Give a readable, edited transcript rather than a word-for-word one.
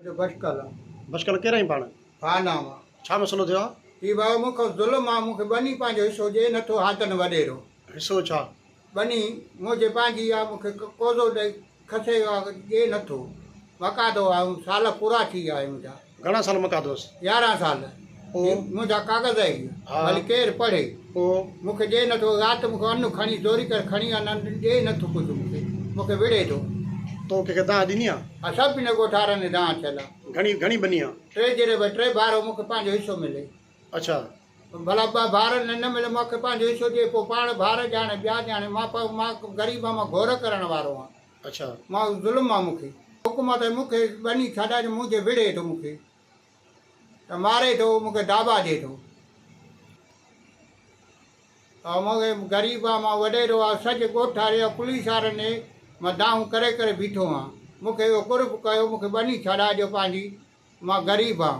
جو بشڪل آ. بشڪل ڪير آهين پاڻ؟ ڀاء نام آ. ڇا مسئلو ٿيو آ؟ هي ڀاء مون کان ظلم آ مون کي ٻني پنهنجو حصو ڏي نٿو هاتن وڏيرو. حصو ڇا؟ ٻني منهنجي پنهنجي آ مون کي قوضو ڏئي کسي ويو آ ڏي نٿو. مقادو آ سال پورا ٿي ويا آهن منهنجا. گهڻا سال مقادو هيس؟ 11 سال. پوء؟ منهنجا ڪاغذ آهي ها. ڀلي ڪير پڙهي. پوء؟ مون کي ڏي نٿو رات مون کي ان کڻي زوري ڪري کڻي آ نه ڏي نٿو ڪجهه مون کي مون کي وڙهي ٿو. تو ڪنهن کي دانهن ڏني آ؟ ها سڀ هن ڳوٺارن ۾ دانهن ٿيل آ. گهڻي گهڻي ٻني آ؟ ٽي جريب ٽي ڀارو مون کي پنهنجو حصو ملي. اڇا. ڀلا ٻه ڀار نه نه ملي مون کي پنهنجو حصو ڏي پوء پاڻ ڀار ڄاڻي ٻيا ڄاڻي مان مان غريب آ مان گهور ڪرڻ وارو آ. اڇا. مان ظلم آ مون کي. حڪم آ ته مون کي ٻني ڇڏائي ڏي منهنجي وڙهي ٿو مون کي ته ماري ٿو مون کي داٻا ڏي ٿو. مون کي غريب آ مان وڏيرو آ سڄي ڳوٺ واري ۽ پوليس وارن ڏي مان دانهون ڪري ڪري بيٺو آن مون کي اهو قرب ڪيو مون کي ٻني ڇڏائي ڏيو پنهنجي مان غريب آن.